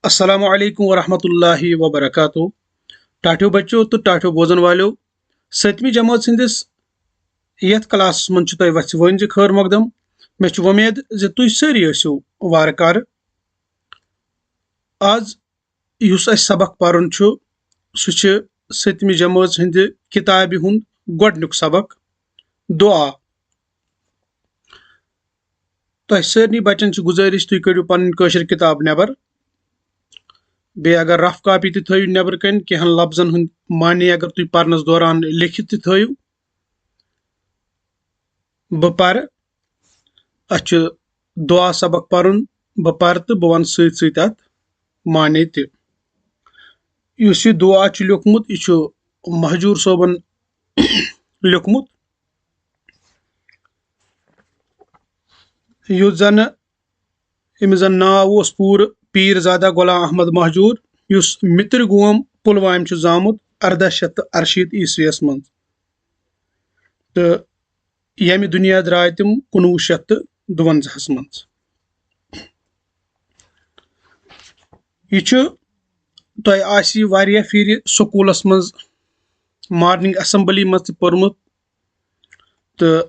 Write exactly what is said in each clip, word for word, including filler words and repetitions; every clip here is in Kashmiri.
السلام علیکم ورحمۃ اللہ وبرکاتہ۔ ٹاٹھیو بچو تہٕ ٹاٹھیو بوزن والو، سٔتمہِ جمٲژ ہٕنٛدِس یتھ کلاسس منٛز چھُ تۄہہِ وژھِ وٲنۍ زِ خٲر مقدم۔ مےٚ چھِ وۄمید زِ تُہۍ سٲری ٲسِو وارٕ کارٕ۔ آز یُس اَسہِ سبق پرُن چھُ، سُہ چھُ سٔتمہِ جمٲژ ہٕنٛدِ کِتابہِ ہُنٛد گۄڈٕنیُک سبق، دُعا۔ تۄہہِ سارنٕے بچن چھِ گُزٲرِش، تُہۍ کٔڑِو پنٕنۍ کٲشِر کِتاب نٮ۪بر۔ بیٚیہِ اگر رف کاپی تہِ تھٲیِو نٮ۪برٕ کنہِ، کینٛہن لفظن ہُنٛد معنی اگر تُہۍ پرنس دوران لیکھِتھ تہِ تھٲیِو۔ بہٕ پرٕ، اَسہِ چھُ دُعا سبق پرُن، بہٕ پرٕ تہٕ بہٕ ونہٕ سۭتۍ سۭتۍ اتھ معنی تہِ۔ یُس یہِ دُعا چھُ لیوٚکھمُت، یہِ چھُ مہجور صٲبن لیوٚکھمُت، یُس زن، ییٚمِس زن ناو اوس پوٗرٕ پیٖر زادہ غلام احمد مہجور، یُس مِترِ گوم پُلوامہِ چھُ زامُت ارداہ شیٚتھ تہٕ ارشیٖتھ عیسویس منٛز، تہٕ ییٚمہِ دُنیا درٛاے تِم کُنوُہ شیٚتھ تہٕ دُوَنزاہَس منٛز۔ یہِ چھُ، تۄہہِ آسہِ یہِ واریاہ پھِرِ سکوٗلَس منٛز، مارننگ اسمبلی منٛز تہِ پوٚرمُت تہٕ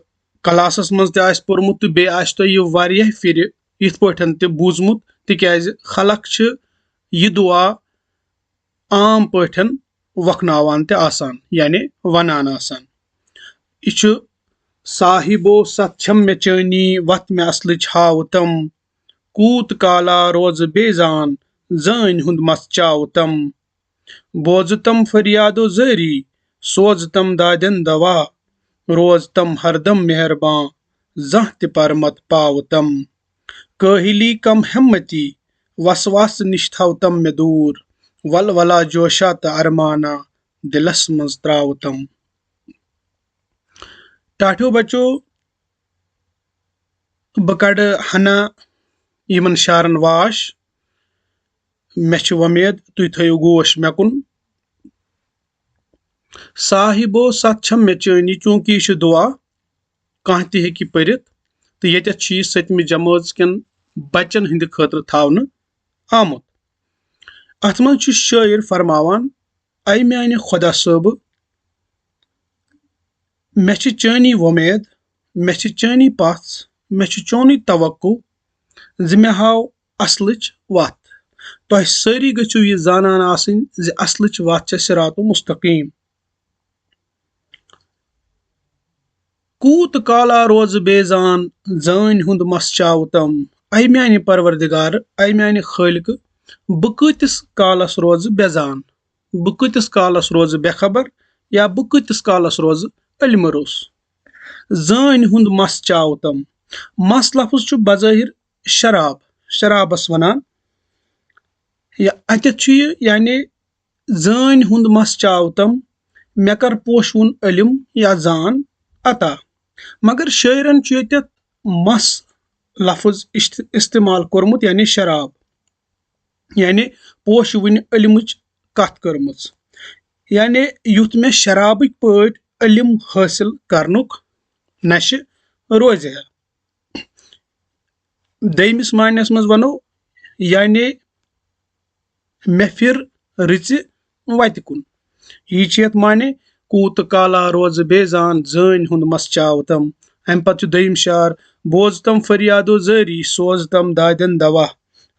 کلاسَس منٛز تہِ آسہِ پوٚرمُت، تہٕ بیٚیہِ آسہِ تۄہہِ یہِ واریاہ پھِرِ یِتھ پٲٹھۍ تہِ بوٗزمُت، تِکیٛازِ خلق چھِ یہِ دُعا عام پٲٹھۍ وۄکھناوان تہِ آسان، یعنی وَنان آسان۔ یہِ چھُ، صاحبو ستھ چھم مےٚ چٲنی، وَتھ مےٚ اصلٕچ ہاوتم۔ کوٗت کالا روزٕ بے زان، زٲنۍ ہُنٛد مَس چاوتم۔ بوزتم فریادو زٲری، سوزتم دادٮ۪ن دوا۔ روزتم ہردم مہربان، زانٛہہ تہِ پرمت پاوتم۔ کٲہلی کم ہمتی، وسواس نِش تھاوتم مےٚ دوٗر۔ ولولا جوشا تہٕ ارمانا، دِلس منٛز تراوتم۔ ٹاٹھیو بچو، بہٕ کڑٕ ہنا یِمن شعرن واش۔ مےٚ چھِ وۄمید تُہۍ تھٲیِو گوش مےٚ کُن۔ صاحبو ستھ چھم مےٚ چٲنی، چوٗنٛکہِ یہِ چھُ دُعا، کانٛہہ تہِ ہیٚکہِ یہِ پٔرِتھ، تہٕ ییٚتٮ۪تھ چھُ یہِ سٔتمہِ جمٲژ کٮ۪ن بچن ہٕنٛدِ خٲطرٕ تھاونہٕ آمُت۔ اتھ منٛز چھُ شٲعر فرماوان، اے میانہِ خۄدا صٲبہٕ، مےٚ چھِ چٲنی وۄمید، مےٚ چھِ چٲنی پژھ، مےٚ چھُ چونُے توقع زِ مےٚ ہاو اصلٕچ وتھ۔ تۄہہِ سٲری گٔژھِو یہِ زانان آسٕنۍ زِ اصلٕچ وتھ چھےٚ صراط مستقیم۔ کوٗت کالا روزٕ بے زان، زٲنۍ ہُنٛد مس چاوتم۔ اے میانہِ پروردگار، اے میانہِ خٲلقہٕ، بہٕ کۭتِس کالس روزٕ بے زان؟ بہٕ کۭتِس کالس روزٕ بے خبر، یا بہٕ کۭتِس کالس روزٕ علمہٕ روٚس؟ زٲنۍ ہُنٛد مس چاوتم۔ مس لفظ چھُ بظٲہر شراب، شرابس ونان۔ یا اتٮ۪تھ چھُ یہِ، یعنی زٲنۍ ہُنٛد مس چاوتم، مےٚ کر پوشوُن علم یا زان عطا۔ مگر شٲعرن چھُ ییٚتٮ۪تھ مس لفظ اِشت-، استعمال کوٚرمُت، یعنی شراب، یعنی پوشوٕنۍ علمٕچ کتھ کٔرمٕژ، یعنی یُتھ مےٚ شرابٕکۍ پٲٹھۍ علم حٲصِل کرنُک نشہٕ روزِ ہا۔ دوٚیمِس معنیَس منٛز وَنو، یعنی مےٚ پھِر رٕژِ وَتہِ کُن۔ یہِ چھِ یَتھ معنی، کوٗت کالا روزٕ بے زان، زٲنۍ ہُنٛد مَس چاوتم۔ اَمہِ پَتہٕ چھُ دوٚیِم شعر، بوزتم فریادو زٲری، سوزتم دادٮ۪ن دوا۔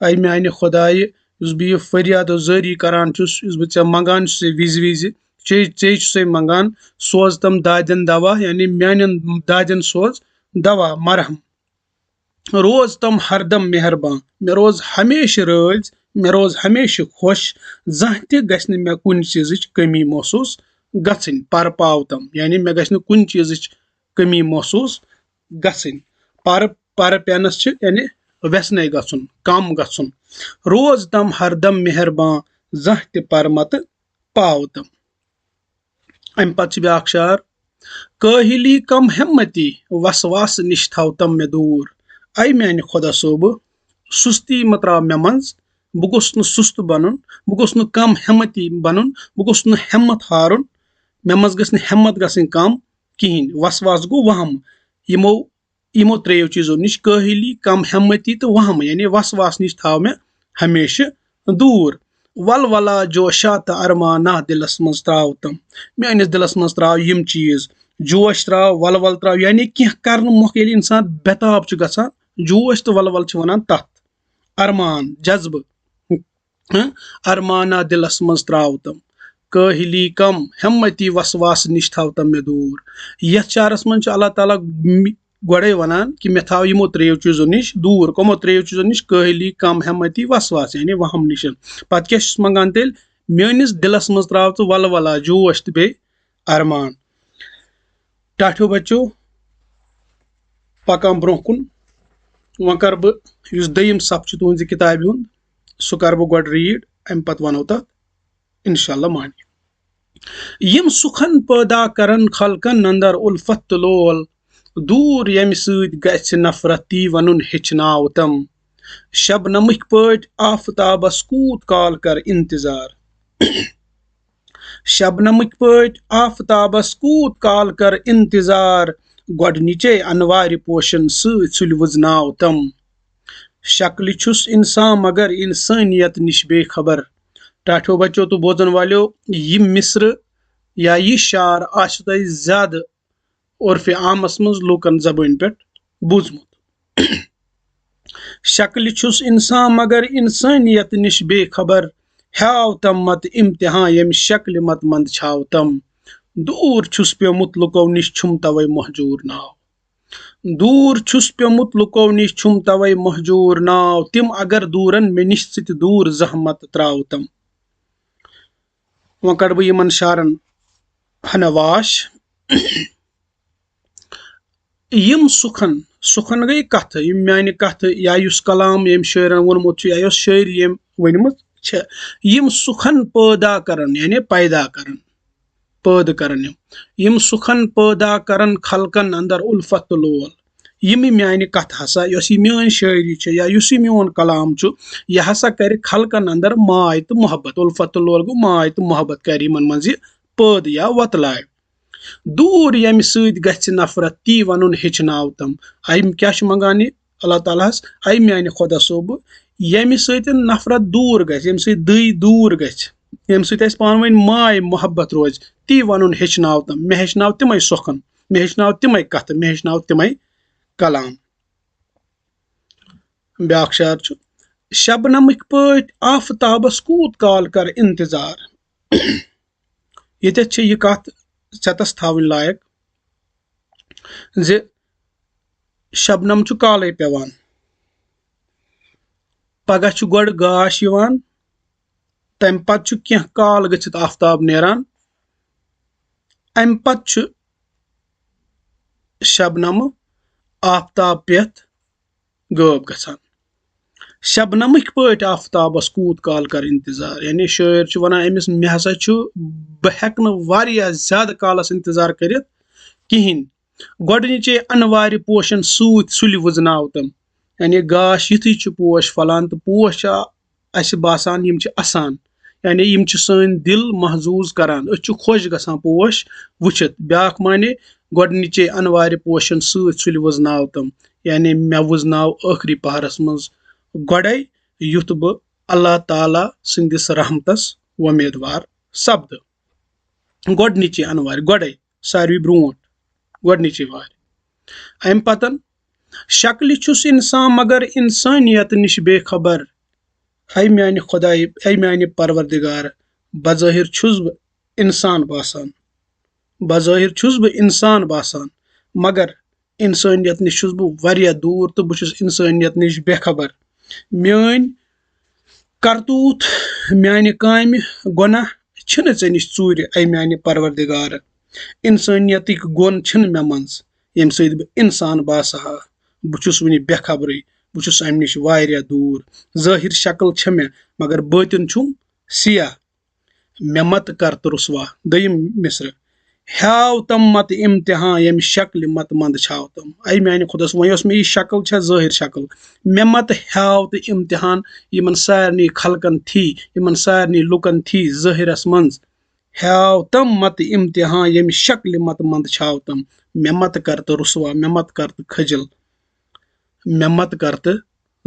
اے میانہِ خۄدایہِ، یُس بہٕ یہِ فریادو زٲری کران چھُس، یُس بہٕ ژےٚ منٛگان چھُسے وِزِ وِزِ، ژے، ژے چھُسے منٛگان، سوزتم دادٮ۪ن دوا، یعنی میانٮ۪ن دادٮ۪ن سوز دوا، مرہم۔ روز تم ہردم مہربان، مےٚ روز ہمیشہٕ رٲضۍ، مےٚ روز ہمیشہٕ خۄش، زانٛہہ تہِ گژھِ نہٕ مےٚ کُنہِ چیٖزٕچ کٔمی محسوٗس گژھٕنۍ، پرٕ پاو تم، یعنی مےٚ گژھِ نہٕ کُنہِ چیٖزٕچ کٔمی محسوٗس گژھٕنۍ۔ پرٕ، پرٕ پینس چھِ یعنی وٮ۪سنے گژھُن، کم گژھُن۔ روز تم ہردم مہربان، زانٛہہ تہِ پرٕ متہٕ پاو تم۔ اَمہِ پتہٕ چھِ بیٛاکھ شعر، کٲہلی کم ہمتی، وسواس نِش تھاو تم مےٚ دوٗر۔ اے میانہِ خۄدا صٲبہٕ، سُستی مہ ترٛاو مےٚ منٛز، بہٕ گوٚژھُس نہٕ سُست بنُن، بہٕ گوٚژھُس نہٕ کم ہمتی بنُن، بہٕ گوٚژھُس نہٕ ہمت ہارُن، مےٚ منٛز گژھِ نہٕ ہمت گژھٕنۍ کم کِہینۍ۔ وسواس گوٚو وہم، یِمو یِمو ترٛیٚیو چیٖزو نِش، کٲہلی، کم ہمتی تہٕ وہمہٕ، یعنی وسواس نِش تھاو مےٚ ہمیشہٕ دوٗر۔ ولولا جوشا تہٕ ارمانا دِلس منٛز ترٛاو تِم۔ میٲنِس دِلس منٛز ترٛاو یِم چیٖز، جوش ترٛاو، ولول ترٛاو، یعنی کینٛہہ کرنہٕ مۄکھ ییٚلہِ اِنسان بےٚتاب چھُ گژھان، جوش تہٕ ولول چھِ وَنان تَتھ۔ ارمان، جذبہٕ، ہہ؟ ارمانا دِلس منٛز ترٛاو تِم۔ کٲہلی کم، ہمتی وسواس نِش تھاو تِم مےٚ دوٗر۔ یَتھ شعرس منٛز چھُ اللہ تعالیٰ م-، گۄڈَے وَنان کہِ مےٚ تھاو یِمو ترٛیٚیو چیٖزو نِش دوٗر۔ کَمو ترٛیٚیو چیٖزو نِش؟ کٲہلی کم، ہمتی، وسواس، یعنی وہم نِش۔ پتہٕ کیٛاہ چھُس منٛگان تیٚلہِ؟ میٲنِس دِلس منٛز ترٛاو ژٕ ولولا، جوش تہٕ بیٚیہِ ارمان۔ ٹاٹھیو بچو، پکان برونٛہہ کُن۔ وۄنۍ کرٕ بہٕ یُس دوٚیِم صفہٕ چھُ تُہنٛزِ کِتابہِ ہُنٛد، سُہ کرٕ بہٕ گۄڈٕ read، امہِ پتہٕ ونو تتھ انشاءاللہ معنی۔ یِم سُخن پٲدا کرن خلقن اندر الفت تہٕ لول، دوٗر ییٚمہِ سۭتۍ گژھِ نفرت، تی ونُن ہیٚچھناو تم۔ شبنمٕکۍ پٲٹھۍ آفتابس کوٗت کال کر انتظار۔ شبنمٕکۍ پٲٹھۍ آفتابس کوٗت کال کر انتظار، گۄڈنِچے انوارِ پوشن سۭتۍ سُلہِ وُزناو تم۔ شکلہِ چھُس انسان مگر انسٲنیت نِش بے خبر۔ ٹاٹھیو بچو تہٕ بوزن والٮ۪و، یہِ مصرٕ یا یہِ شعر آسہِ تۄہہِ زیادٕ عرفِ عامس منٛز لوٗکن زبٲنۍ پٮ۪ٹھ بوٗزمُت۔ شکلہِ چھُس انسان مگر انسٲنیت نِش بے خبر، ہیاو تم مت امتحان ییٚمہِ شکلہِ مت منٛد چھاو تم۔ دوٗر چھُس پیومُت لُکو نِش چھُم توے مہجوٗر ناو۔ دوٗر چھُس پیومُت لُکو نِش چھُم توے مہجوٗر ناو، تِم اگر دوٗرن مےٚ نِش ژٕ تہِ دوٗر زحمت ترٛاو تم۔ وۄنۍ کڑٕ بہٕ یِمن شعرن ہنا واش۔ یِم سُخن، سُخن گٔے کتھٕ، یِم میانہِ کتھٕ یا یُس کلام ییٚمۍ شٲعرن ووٚنمُت چھُ یا یۄس شٲعری ییٚمۍ ؤنمٕژ چھےٚ، یِم سُخن پٲدا کرن، یعنی پیدا کرن، پٲدٕ کرن یِم، یِم سُخن پٲدا کرن خلقن اندر الفت تہٕ لول۔ یِم یہِ میانہِ کتھٕ ہسا، یۄس یہِ میٲنۍ شٲعری چھےٚ یا یُس یہِ میون کلام چھُ، یہِ ہسا کرِ خلقن اندر ماے تہٕ محبت۔ الفت تہٕ لول گوٚو ماے تہٕ محبت کرِ یِمن منٛز یہِ پٲدٕ یا وۄتلایہِ۔ دوٗر ییٚمہِ سۭتۍ گژھِ نفرت، تی وَنُن ہیٚچھناو تِم۔ أمۍ کیٛاہ چھُ منٛگان یہِ اللہ تعالیٰ ہَس؟ اَے میٛانہِ خۄدا صٲبہٕ، ییٚمہِ سۭتۍ نفرت دوٗر گژھِ، ییٚمہِ سۭتۍ دٕے دوٗر گژھِ، ییٚمہِ سۭتۍ اَسہِ پانہٕ ؤنۍ ماے محبت روزِ، تی وَنُن ہیٚچھناو تِم۔ مےٚ ہیٚچھناو تِمَے سۄکھَن، مےٚ ہیٚچھناو تِمَے کَتھٕ، مےٚ ہیٚچھناو تِمَے کلام۔ بیٛاکھ شعر چھُ، شبنمٕکۍ پٲٹھۍ آفتابس کوٗت کال کر انتظار۔ ییٚتٮ۪تھ چھِ یہِ کتھ ژٮ۪تس تھاوٕنۍ لایق زِ شبنم چھُ کالے پٮ۪وان، پگاہ چھُ گۄڈٕ گاش یِوان، تمہِ پتہٕ چھُ کینٛہہ کال گٔژھِتھ آفتاب نیران، امہِ پتہٕ چھُ شبنمہٕ آفتاب پٮ۪تھ غٲب گژھان۔ شبنمٕکۍ پٲٹھۍ آفتابس کوٗت کال کر انتظار، یعنی شٲعر چھُ ونان أمِس، مےٚ ہسا چھُ، بہٕ ہٮ۪کہٕ نہٕ واریاہ زیادٕ کالس انتظار کٔرِتھ کِہینۍ۔ گۄڈٕنِچے انوارِ پوشن سۭتۍ سُلہِ وُزناو تِم، یعنی گاش یُتھُے چھُ پوش پھۄلان تہٕ پوش چھِ اَسہِ باسان یِم چھِ اَسان، یعنی یِم چھِ سٲنۍ دِل محظوٗظ کران، أسۍ چھِ خۄش گژھان پوش وٕچھِتھ۔ بیٛاکھ معنی، گۄڈٕنِچے انوارِ پوشن سۭتۍ سُلہِ وُزناو تِم، یعنی مےٚ وُزناو ٲخری پہرس منٛز گۄڈَے، یُتھ بہٕ اللہ تعالیٰ سٕنٛدِس رحمتس وۄمیدوار سپدٕ۔ گۄڈٕنِچی انوارِ، گۄڈَے، ساروی برونٛٹھ، گۄڈٕنِچی وارِ۔ اَمہِ پتن، شکلہِ چھُس انسان مگر انسٲنیت نِش بے خبر۔ اے میانہِ خۄدایہِ، اے میانہِ پروردگار، بظٲہر چھُس بہٕ انسان باسان، بظٲہر چھُس بہٕ انسان باسان، مگر انسٲنیت نِش چھُس بہٕ واریاہ دوٗر تہٕ بہٕ چھُس انسٲنیت نِش بے خبر۔ میٲنۍ کرتوٗت، میانہِ کامہِ، گۄناہ چھِنہٕ ژےٚ نِش ژوٗرِ، اے میانہِ پروردگار۔ انسٲنیتٕکۍ گۄن چھِنہٕ مےٚ منٛز، ییٚمہِ سۭتۍ بہٕ انسان باسہٕ ہا۔ بہٕ چھُس وُنہِ بے خبرٕے، بہٕ چھُس امہِ نِش واریاہ دوٗر۔ ظٲہر شکل چھےٚ مےٚ، مگر بٲطِن چھُم سیاہ۔ مےٚ مت کر تہٕ رسوا۔ دوٚیِم مصرٕ۔ ہیاو تم مت امتحان، ییٚمہِ شکلہِ مت منٛد چھاو تم۔ اے میانہِ خۄدا صٲب، وۄنۍ یۄس مےٚ یہِ شکل چھےٚ، ظٲہر شکل، مےٚ مت ہیاو تہٕ امتحان یِمن سارنٕے خلقن تھی، یِمن سارنٕے لُکن تھی ظٲہرس منٛز۔ ہیاو تم مت امتحان، ییٚمہِ شکلہِ مت منٛد چھاو تم۔ مےٚ مت کر تہٕ رسوا، مےٚ مت کر تہٕ خجل، مےٚ مت کر تہٕ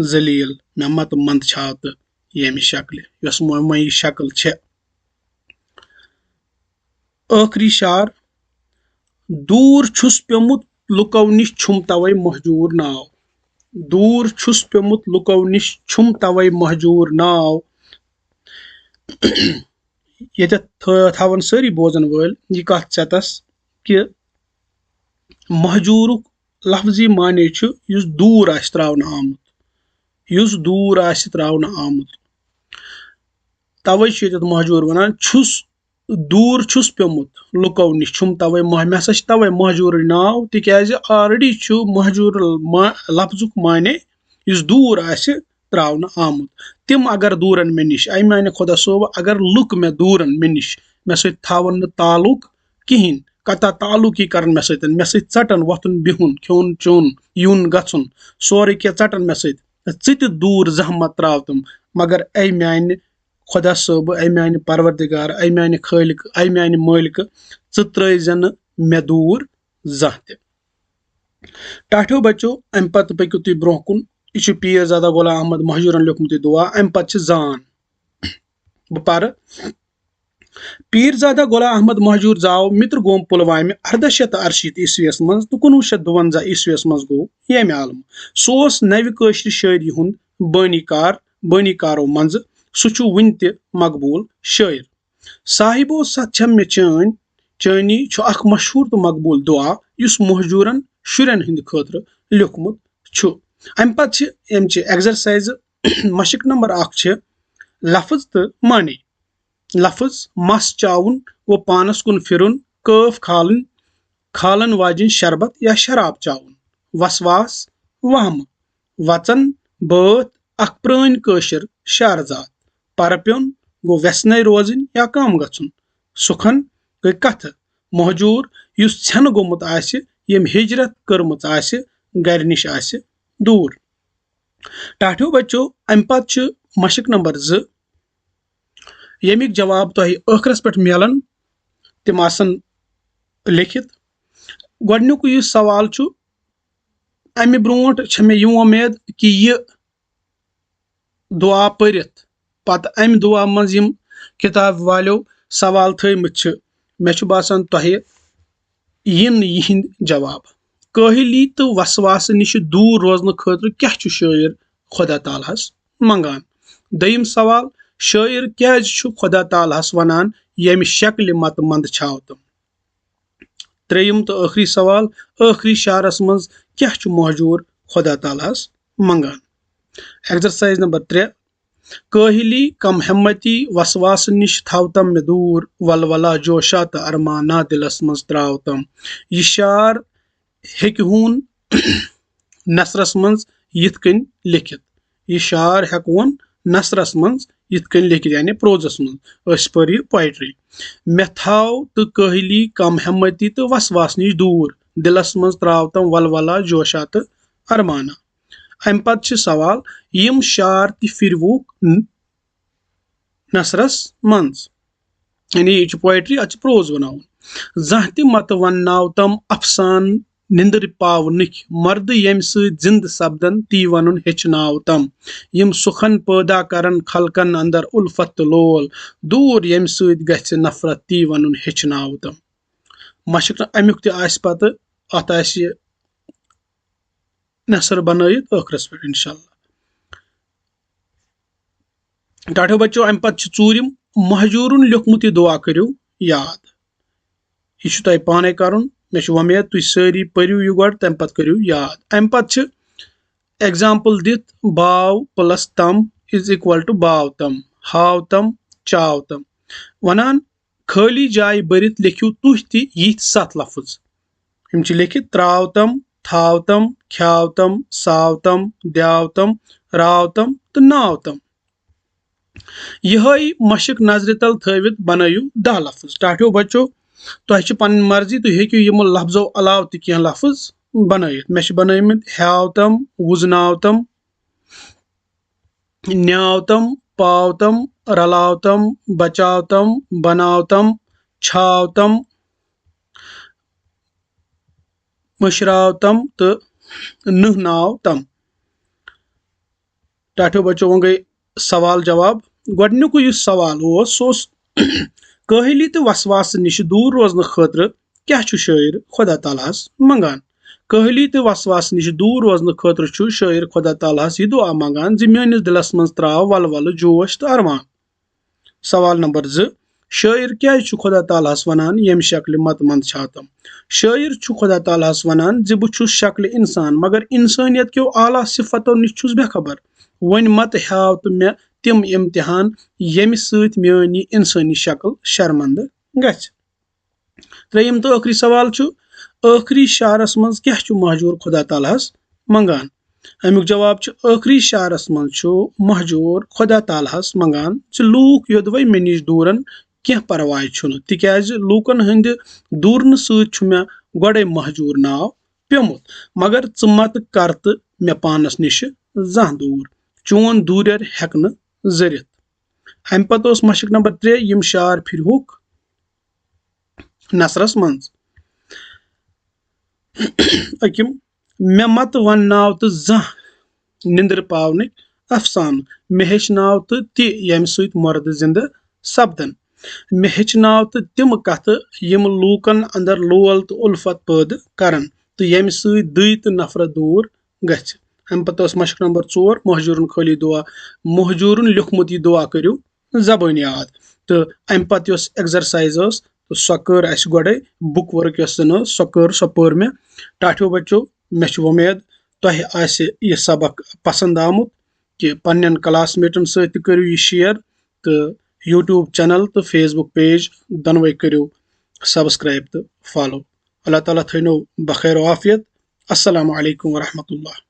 ذلیل، مےٚ مت منٛد چھاو تہٕ ییٚمہِ شکلہِ، یۄس مۄ-، مۄیہِ شکل چھےٚ۔ ٲخری شعر، دوٗر چھُس پیوٚمُت لُکو نِش چھُم توے مہجوٗر ناو۔ دوٗر چھُس پیوٚمُت لُکو نِش چھُم توے مہجوٗر ناو۔ ییٚتٮ۪تھ تھٲ-، تھاوَن سٲری بوزَن وٲلۍ یہِ کَتھ ژٮ۪تَس کہِ مہجوٗرُک لفظی معنی چھُ یُس دوٗر آسہِ ترٛاونہٕ آمُت، یُس دوٗر آسہِ ترٛاونہٕ آمُت۔ تَوَے چھُ ییٚتٮ۪تھ مہجوٗر وَنان، چھُس دوٗر چھُس پیوٚمُت لُکو نِش، چھُم تَوَے مہ-، مےٚ ہسا چھِ تَوَے مہجوٗرٕے ناو، تِکیٛازِ already چھُ مہجوٗر ما-، لفظُک معنی یُس دوٗر آسہِ ترٛاونہٕ آمُت۔ تِم اگر دوٗرن مےٚ نِش، اَمہِ میانہِ خۄدا صٲب، اگر لُکھ مےٚ دوٗرن مےٚ نِش، مےٚ سۭتۍ تھاوَن نہٕ تعلق کِہینۍ، قطع تعلقی کرن مےٚ سۭتۍ، مےٚ سۭتۍ ژٹن وۄتھُن بِہُن، کھیوٚن چیوٚن، یُن گژھُن، سورُے کینٛہہ ژٹن مےٚ سۭتۍ، ژٕ تہِ دوٗر زحمت ترٛاو تِم۔ مگر اے میانہِ خۄدا صٲبہٕ، اے میانہِ پروردگار، اے میانہِ خٲلقہٕ، اے میانہِ مٲلکہٕ، ژٕ ترٛٲوزِ نہٕ مےٚ دوٗر زانٛہہ تہِ۔ ٹاٹھیو بچو، امہِ پتہٕ پٔکِو تُہۍ برونٛہہ کُن۔ یہِ چھُ پیٖر زادہ غلام احمد مہجوٗرن لیوٗکھمُت یہِ دُعا۔ امہِ پتہٕ چھِ زان۔ بہٕ پرٕ۔ پیٖر زادہ غلام احمد مہجوٗر زاو مِترگوم پُلوامہِ ارداہ شیٚتھ تہٕ ارشیٖتھ عیسویس منٛز تہٕ کُنوُہ شیٚتھ دُوَنزاہ عیسویس منٛز گوٚو ییٚمہِ عالمہٕ۔ سُہ اوس نوِ کٲشرِ شٲعری ہُنٛد بٲنی کار، بٲنی کارو منٛزٕ۔ سُہ چھُ وُنہِ تہِ مقبوٗل شٲعر۔ صاحبو ستھ چھم مےٚ چٲنۍ، چٲنی چھُ اکھ مشہوٗر تہٕ مقبوٗل دُعا یُس مہجوٗرن شُرٮ۪ن ہٕنٛدِ خٲطرٕ لیوٗکھمُت چھُ۔ امہِ پتہٕ چھِ امچہِ exercise۔ مشق نمبر اکھ چھِ لفظ تہٕ معنی۔ لفظ، مس چاوُن گوٚو پانس کُن پھِرُن، کٲف کھالٕنۍ، کھالن واجیٚنۍ شربت یا شراب چاوُن۔ وسواس، وہمہٕ، وژن، بٲتھ، اکھ پرٲنۍ کٲشِر شعر زاتھ۔ پرٕ پیوٚن گوٚو وٮ۪سنے روزٕنۍ یا کم گژھُن۔ سُکھن گٔے کتھٕ۔ مہجوٗر یُس ژھٮ۪نہٕ گوٚمُت آسہِ، ییٚمۍ ہجرت کٔرمٕژ آسہِ، گرِ نِش آسہِ دوٗر۔ ٹاٹھیو بچو، امہِ پتہٕ چھِ مشق نمبر زٕ، ییٚمِکۍ جواب تۄہہِ ٲخرس پٮ۪ٹھ میلن، تِم آسن لیکھِتھ۔ گۄڈٕنیُک یُس سوال چھُ، امہِ برونٛٹھ چھےٚ مےٚ یہِ وۄمید کہِ یہِ دُعا پٔرِتھ پتہٕ امہِ دُعا منٛز یِم کِتابہِ والیو سوال تھٲومٕتۍ چھِ، مےٚ چھُ باسان تۄہہِ یِن یِہنٛدۍ جواب۔ کٲہِلی تہٕ وسواسہٕ نِش دوٗر روزنہٕ خٲطرٕ کیٛاہ چھُ شٲعر خۄدا تعالیٰ ہس منٛگان؟ دوٚیِم سوال، شٲعر کیٛازِ چھُ خۄدا تعالیٰ ہس ونان، "ییٚمہِ شکلہِ متہٕ منٛد چھاو تِم؟" ترٛیٚیِم تہٕ ٲخری سوال، ٲخری شعرس منٛز کیٛاہ چھُ مہجوٗر خۄدا تعالیٰ ہس منٛگان؟ Exercise نمبر ترٛےٚ، کٲہِلی، کم ہمتی، وسواسہٕ نِش تھاو تم مےٚ دوٗر، ولولا، جوشا تہٕ ارمانا دِلس منٛز ترٛاو تم۔ یہِ شعر ہیٚکہِ ہوٗن نثرس منٛز یِتھ کٔنۍ لیکھِتھ۔ یہِ شعر ہیٚکون نثرس منٛز یِتھ کٔنۍ لیکھِتھ، یعنی پروزس منٛز۔ أسۍ پٔر یہِ poetry۔ مےٚ تھاو تہٕ کٲہِلی، کم ہمتی تہٕ وسواس نِش دوٗر، دِلس منٛز ترٛاو تم ولولا، جوشا تہٕ ارمانا۔ امہِ پتہٕ چھِ سوال، یِم شعر تہِ پھِروُکھ ن-، نثرس منٛز۔ یعنی یہِ چھُ poetry، اتھ چھُ prose بناوُن۔ زانٛہہ تہِ متہٕ ونناو تم افسان نِندٕر پاونٕکۍ، مردٕ ییٚمہِ سۭتۍ زِندٕ سپدن، تی ونُن ہیٚچھناو تم۔ یِم سُخن پٲدٕ کرن خلقن اندر الفت تہٕ لول، دوٗر ییٚمہِ سۭتۍ گژھِ نفرت، تی ونُن ہیٚچھناو تم۔ مشق امیُک تہِ آسہِ پتہٕ، اتھ آسہِ نثر بنٲیِتھ ٲخرس پٮ۪ٹھ انشاءاللہ۔ ٹاٹھیو بچو، امہِ پتہٕ چھِ ژوٗرِم، مہجوٗرُن لیوٚکھمُت یہِ دُعا کٔرِو یاد۔ یہِ چھُ تۄہہِ پانے کرُن۔ مےٚ چھِ وۄمید تُہۍ سٲری پٔرِو یہِ گۄڈٕ، تمہِ پتہٕ کٔرِو یاد۔ امہِ پتہٕ چھِ example دِتھ، باو plus تم is equal to باو تم، ہاو تم، چاو تم۔ ونان، خٲلی جایہِ بٔرِتھ لیکھِو تُہۍ تہِ یِتھۍ ستھ لفظ۔ یِم چھِ لیکھِتھ، ترٛاو تم، تھاو تم، کھیاو تم، ساو تم، دیاو تم، راو تم تہٕ ناو تم۔ یِہوٚے مشق نظرِ تل تھٲوِتھ بنٲیِو دَہ لفظ۔ ٹاٹھیو بچو، تۄہہِ چھِ پنٕنۍ مرضی، تُہۍ ہیٚکِو یِمو لفظو علاوٕ تہِ کینٛہہ لفظ بنٲیِتھ۔ مےٚ چھِ بنٲومٕتۍ ہیاو تم، وُزناو تم، نیاو تم، پاو تم، رلاو تم، بچاو تم، بناو تم، چھاو تم، مٔشراو تم تہٕ نہناو تم۔ ٹاٹھیو بچو، وۄنۍ گٔے سوال جواب۔ گۄڈٕنیُکُے یُس سوال اوس، سُہ اوس کٲہلی تہٕ وسواسہٕ نِش دوٗر روزنہٕ خٲطرٕ کیٛاہ چھُ شٲعر خۄدا تعالیٰ ہَس منٛگان؟ کٲہلی تہٕ وسواسہٕ نِش دوٗر روزنہٕ خٲطرٕ چھُ شٲعر خۄدا تعالیٰ ہَس یہِ دُعا منٛگان زِ میٛٲنِس دِلَس منٛز ترٛاو وَلہٕ وَلہٕ، جوش تہٕ اَرمان۔ سوال نمبر زٕ، شٲعر کیٛازِ چھُ خۄدا تعالیٰ ہَس وَنان، ییٚمہِ شکلہِ مَتہٕ منٛد چھاتم؟ شٲعر چھُ خۄدا تعالیٰ ہَس وَنان زِ بہٕ چھُس شکلہِ اِنسان، مگر اِنسٲنیت کیو اعلیٰ صفتو نِش چھُس بے خبر۔ وۄنۍ مَتہٕ ہیاو تہٕ مےٚ تِم امتحان، ییٚمہِ سۭتۍ میٛٲنۍ یہِ اِنسٲنی شکل شرمندٕ گژھِ۔ ترٛیٚیِم تہٕ ٲخری سوال چھُ، ٲخری شعرس منٛز کیٛاہ چھُ مہجوٗر خۄدا تعالیٰ ہَس منٛگان؟ اَمیُک جواب چھُ، ٲخری شعرس منٛز چھُ مہجوٗر خۄدا تعالیٰ ہَس منٛگان زِ لوٗکھ یوٚدوَے مےٚ نِش دوٗرن، کینٛہہ پرواے چھُنہٕ، تِکیٛازِ لوٗکن ہٕنٛدِ دوٗرنہٕ سۭتۍ چھُ مےٚ گۄڈَے مہجوٗر ناو پیوٚمُت، مگر ژٕ مَتہٕ کر تہٕ مےٚ پانس نِش زانٛہہ دوٗر، چون دوٗرٮ۪ر ہٮ۪کہٕ نہٕ زٔرِتھ۔ اَمہِ پتہٕ اوس مشق نمبر ترٛےٚ، یِم شعر پھِرِہُکھ نثرس منٛز۔ أکِم، مےٚ مت ونناو تہٕ زانٛہہ نِندٕر پاونٕکۍ افسانہٕ، مےٚ ہیٚچھناو تہٕ تہِ ییٚمہِ سۭتۍ مردٕ زِندٕ سپدن۔ مےٚ ہیٚچھناو تہٕ تِم کتھٕ یِم لوٗکن اندر لول تہٕ الفت پٲدٕ کرن تہٕ ییٚمہِ سۭتۍ دٕے تہٕ نفرت دوٗر گژھِ۔ اَمہِ پتہٕ ٲس مشق نمبر ژور، مہجوٗرن خٲلی دعا۔ مہجوٗرن لیوٗکھمُت یہِ دعا کٔرِو زبٲنۍ یاد۔ تہٕ اَمہِ پتہٕ یۄس exercise ٲس، تہٕ سۄ کٔر اَسہِ گۄڈَے، book work یۄس زَن ٲس، سۄ کٔر، سۄ پٔر مےٚ۔ ٹاٹھیو بَچو، مےٚ چھِ وۄمید تۄہہِ آسہِ یہِ سبق پسنٛد آمُت، کہِ پنٛنٮ۪ن classmateن سۭتۍ تہِ کٔرِو یہِ share، تہٕ YouTube channel تہٕ Facebook page دۄنوَے کٔرِو subscribe تہٕ follow۔ اللہ تعالیٰ تھٲینو بخیر و عافیت۔ السلام علیکم ورحمۃ اللہ۔